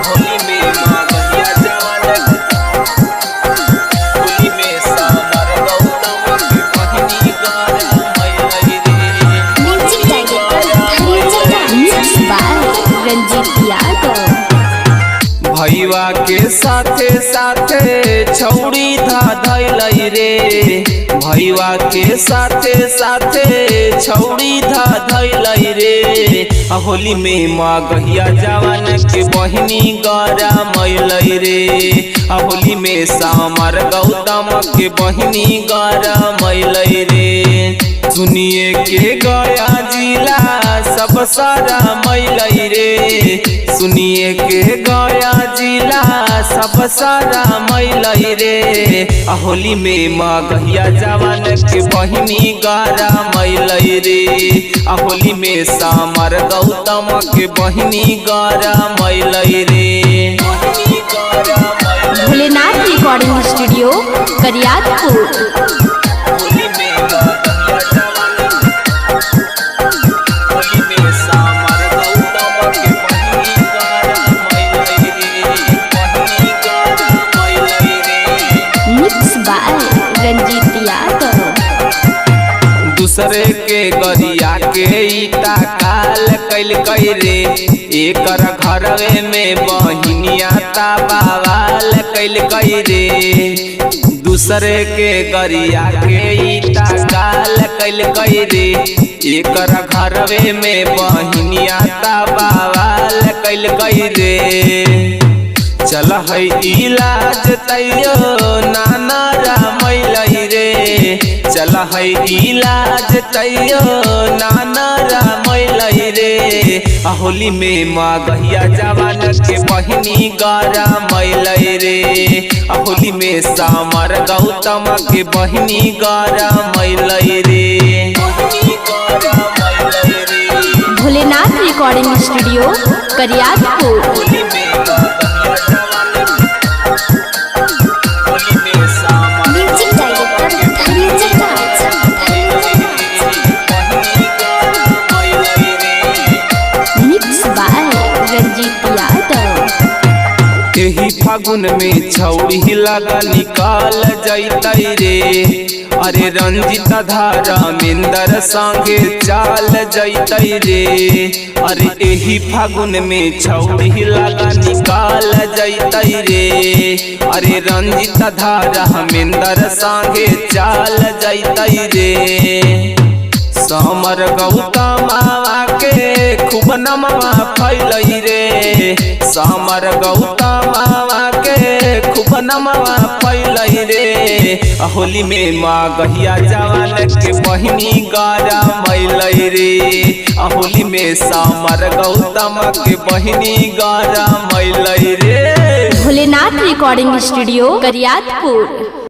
होली में मगहिया जवान होली में समर गौतम के बहिनी गरमैलै रे। Music director Dharmendra Raj. Mix by Ranjit Yadav. भैया के साथे साथे छौड़ी धा धैलै रे। भैया के साथे साथे छौड़ी धा धैलै रे। होली में मगहिया जवान के बहिनी गरमैलै रे। होली में समर गौतम के बहिनी गरमैलै रे। सुनिए के गया जिला सब सारा मैलै रे। सुनिए के गया जिला सब सारा मैलै रे। होली में मगहिया जवान के बहिनी गरमैलै रे। होली में समर गौतम के बहिनी गरमैलै रे। Bholenath recording studio Kariyatpur. होली में मगहिया जवान होली में समर गौतम के बहिनी गरमैलै रे। बहिनी गरमैलै रे। Mix by Ranjit Yadav. दूसरे के गरिया के ईटा काल कैल रे। एकर घरवे में बहिनिया ता बवाल कैल रे। दूसरे के गरिया के ईटा काल कैल रे। एकर घरवे में बहिनिया ता बवाल कैल रे। चल है इलाज तैयो नाना रामैलै रे। चल है इलाज तैयो नाना रामैलै रे। होली में मगहिया जवान के बहिनी गरमैलै रे। होली में समर गौतम के बहिनी गरमैलै रे। Bholenath recording studio Kariyatpur. होली में मगहिया जवान होली में समर म्यूजिक डायरेक्टर धर्मेंद्र राज। बहिनी गरमैलै रे। Mix by Ranjit Yadav. एही फागुन में छौड़ी लगा निकाल जैतै रे। अरे रंजित धारा मिंदर संगे चाल जैतै रे। अरे एही फागुन में छौड़ी लगा निकाल जैतै रे। अरे रंजित धारा मिंदर संगे चाल जैतै रे। समर गौतमावा के खूब नमवा फैलै रे। समर गौतमावा के खूब नमवा फैलै रे। होली में मगहिया जवान के बहिनी गरमैलै रे। होली में समर गौतम के बहिनी गरमैलै रे। Bholenath recording studio Kariyatpur.